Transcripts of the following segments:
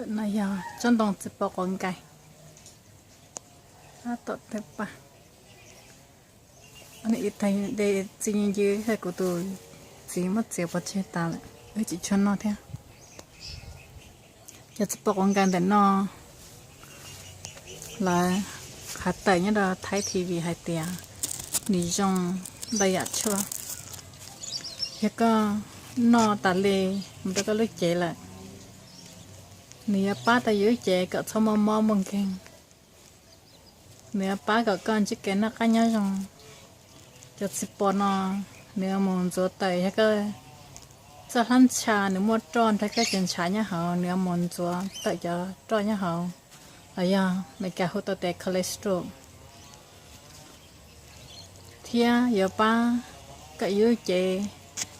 No yog tsob ntoo txiv pos quav nkais, tab tom tawg paj. Ib tag de txiv ncw, kuv tus txiv muab txiav pov tseg tas lawm, wb tsis tshua noj thiab. Cov txiv pos quav nkais ntawm no lawv hais tawm nyob rau Thaib T V hais tias nws zoo ntau yam tshuaj. Yog koj noj tas li mus rau koj lub cev lawm, nws yuav pab tau yus lub cev kom txhob mob mob muaj nkeeg. Nws yuav pab kom koj ntsib kev noj qab nyob zoo. Cov txiv pos no nws yuav mus ntxuav tawm, yog koj txoj hlab ntsha nws muaj roj nrog koj cov ntshav nyob hauv, nws yuav mus ntxuav tawm cov roj nyob hauv, los yog Meskas hu tau tias cholesterol, thiab yuav pab kom yus lub cev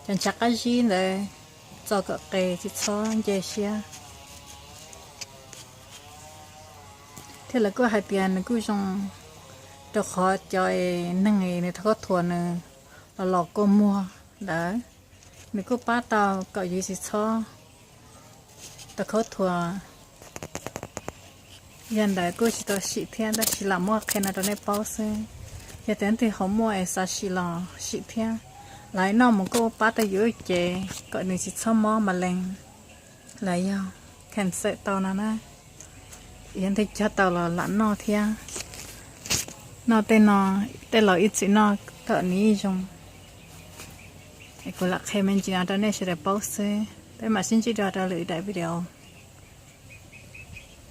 cov ntshav qab zib ntawd txo kom qes tsis txhob nce siab. Thiab lawv kuj hais tias nws kuj zoo rau qhov cov neeg nws tau khaub thuas nws los los kua muag ntawd, nws kuj pab tau kom yus tsis txhob tau khaub thuas. Yog ntawd kuj tsis tau sim thiab, tab sis lam muab qhia no rau nej paub xwb. Yog tias leej twg ho muaj es xav sim los sim thiab. Lawv noj mus kuj pab tau yus lub cev kom nws tsis txhob mob mas lees, los yog cancer tau no na. Yog leej twg cog tau los lam noj thiab. Noj tej no, tej laus ib txwm noj kom nws yeej zoo. Kuv lam qhia me ntsis no rau nej sawv daws paub xwb, peb mam sib ntsib dua rau lwm daim video.